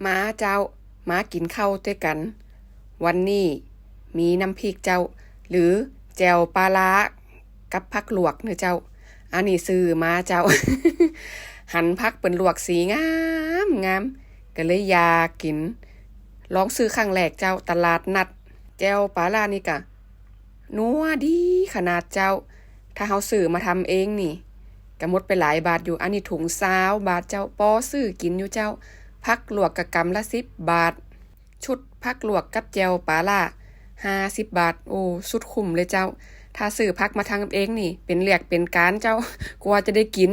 ມາເຈົ້າ ມາກິນເຂົ້າດ້ວຍກັນ. ວັນນີ້ມີນ້ຳພລິກເຈົ້າ ຫຼື ແຈ່ວປາຫຼ້າກັບຜັກລວກເນາະເຈົ້າ. ອັນນີ້ຊື້ມາເຈົ້າ. ຫັນຜັກເພິ່ນລວກສີງາມໆ ກໍເລີຍຢາກກິນ. ລອງຊື້ຄັ້ງແລກເຈົ້າ ຕະຫຼາດນັດ. ແຈ່ວປາຫຼ້ານີ້ກະນົວດີຂະໜາດເຈົ້າ. ຖ້າເຮົາຊື້ມາທຳເອງນີ້ ກະໝົດໄປຫຼາຍບາດຢູ່. ອັນນີ້ຖົງຊາວບາດເຈົ້າ ພໍຊື້ກິນຢູ່ເຈົ້າ. ຜັກລວກກະກຳລະສິບບາດ. ຊຸດຜັກລວກກັບແຈ່ວປາຫຼ້າຫ້າສິບບາດ. ໂອ້ ສຸດຄຸ້ມເລີຍເຈົ້າ. ຖ້າຊື້ຜັກມາທຳເອງນີ້ ເປັນວຽກເປັນການເຈົ້າ ກວ່າຈະໄດ້ກິນ.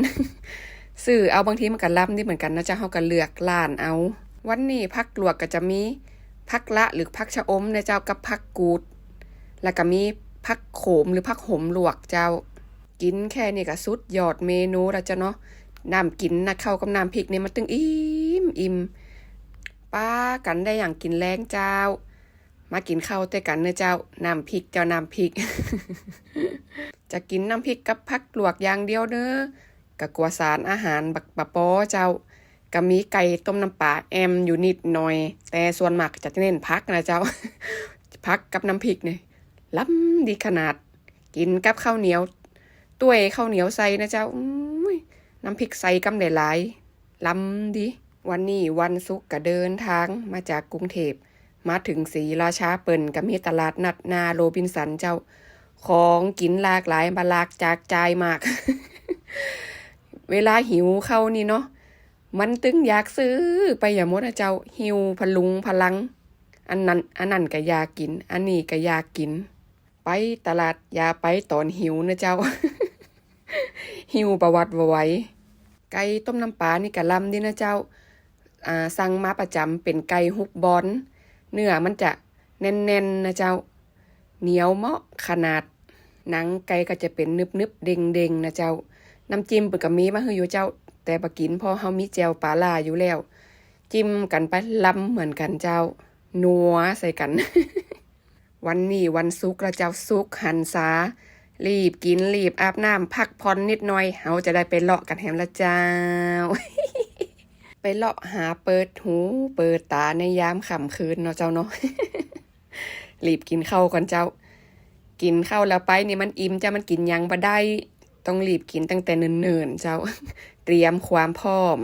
ຊື້ເອົາບາງທີມັນກະລຳດີເໝືອນກັນນະເຈົ້າ ເຮົາກະເລືອກຮ້ານເອົາ. ວັນນີ້ຜັກລວກກະຈະມີຜັກລະ ຫຼື ຜັກຊະອົມນະເຈົ້າ ກັບຜັກກູດ ແລ້ວກະມີຜັກໂຂມ ຫຼື ຜັກໂຫມລວກເຈົ້າ. ກິນແຄ່ນີ້ກະສຸດຍອດເມນູລະເຈົ້າເນາະ. ນ້ຳກິນນະ ເຂົ້າກັບນ້ຳພລິກນີ້ມັນຈຶ່ງອີ່ມໆ. ປາກັນໄດ້ຫຍັງກິນແລງເຈົ້າ. ມາກິນເຂົ້າດ້ວຍກັນເດີເຈົ້າ. ນ້ຳພລິກເຈົ້າ ນ້ຳພລິກ. ຈະກິນນ້ຳພລິກກັບຜັກລວກຢ່າງດຽວເດີ. ກະກົວສານອາຫານບັກປະປໍເຈົ້າ. ກະມີໄກ່ຕົ້ມນ້ຳປາແອມຢູ່ນິດໜ້ອຍ ແຕ່ສ່ວນມາກຈະເນັ້ນຜັກນະເຈົ້າ. ຜັກກັບນ້ຳພລິກນີ້ລຳດີຂະໜາດ. ກິນກັບເຂົ້າໜຽວ ຕ້ວຍເຂົ້າໜຽວໃສ່ນະເຈົ້າ. ໂອ້ຍ ນ້ຳພລິກໃສ່ກຳຫຼາຍໆ ລຳດີ. ວັນນີ້ວັນສຸກກະເດີນທາງມາຈາກກຸງເທບ ມາເຖິງສີລາຊາ ເພິ່ນກະມີຕະຫຼາດນັດໜ້າໂຣບິນສັນເຈົ້າ. ຂອງກິນຫຼາກຫຼາຍ ມາຫຼາກຈາກຈ່າຍມາກ. ເວລາຫິວເຂົ້ານີ້ເນາະ ມັນຈຶ່ງຢາກຊື້ໄປຢ່າໝົດນະເຈົ້າ. ຫິວພະລຸງພະລັງ ອັນນັ້ນ ອັນນັ້ນກະຢາກກິນ ອັນນີ້ກະຢາກກິນ. ໄປຕະຫຼາດຢ່າໄປຕອນຫິວນະເຈົ້າ. ຫິວປະຫວັດບໍ່ໄຫວ. ໄກ່ຕົ້ມນ້ຳປານີ້ກະລຳດີນະເຈົ້າ. ອາ ສັ່ງມາປະຈຳເປັນໄກ່ຮຸກບອນ ເນື້ອມັນຈະແໜ້ນໆນະເຈົ້າ ໜຽວເໝາະຂະໜາດ. ໜັງໄກ່ກະຈະເປັນໜຶບໆເດັ່ງໆນະເຈົ້າ. ນ້ຳຈິ້ມເພິ່ນກະມີມາໃຫ້ຢູ່ເຈົ້າ ແຕ່ບໍ່ກິນ ເພາະເຮົາມີແຈ່ວປາຫຼ້າຢູ່ແລ້ວ. ຈິ້ມກັນໄປ ລຳເໝືອນກັນເຈົ້າ ນົວໃສ່ກັນ. ວັນນີ້ວັນສຸກລະເຈົ້າ ສຸກຫັນສາ ລີບກິນ ລີບອາບນ້ຳ ພັກຜ່ອນນິດໜ້ອຍ ເຮົາຈະໄດ້ໄປເລາະກັນແຮມລະເຈົ້າ. ໄປເລາະຫາເປີດຫູເປີດຕາໃນຍາມຄ່ຳຄືນເນາະເຈົ້າເນາະ. ລີບກິນເຂົ້າກ່ອນເຈົ້າ. ກິນເຂົ້າແລ້ວໄປນີ້ມັນອີ່ມເຈົ້າ ມັນກິນຫຍັງບໍ່ໄດ້ ຕ້ອງລີບກິນຕັ້ງແຕ່ເນີນໆເຈົ້າ ຕຽມຄວາມພ້ອມ.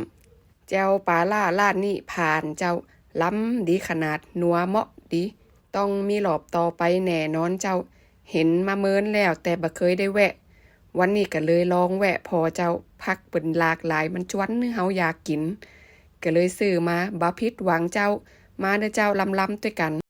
ແຈ່ວປາຫຼ້າຮ້ານນີ້ຜ່ານເຈົ້າ ລຳດີຂະໜາດ ນົວເໝາະດີ. ຕ້ອງມີລອບຕໍ່ໄປແນ່ນອນເຈົ້າ. ເຫັນມາເມີນແລ້ວແຕ່ບໍ່ເຄີຍໄດ້ແວະ ວັນນີ້ກະເລີຍລອງແວະພໍເຈົ້າ. ຜັກເພິ່ນຫຼາກຫຼາຍ ມັນຊວນໃຫ້ເຮົາຢາກກິນ ກະເລີຍຊື້ມາ ບໍ່ຜິດຫວັງເຈົ້າ. ມາເດີເຈົ້າ ລຳໆດ້ວຍກັນ.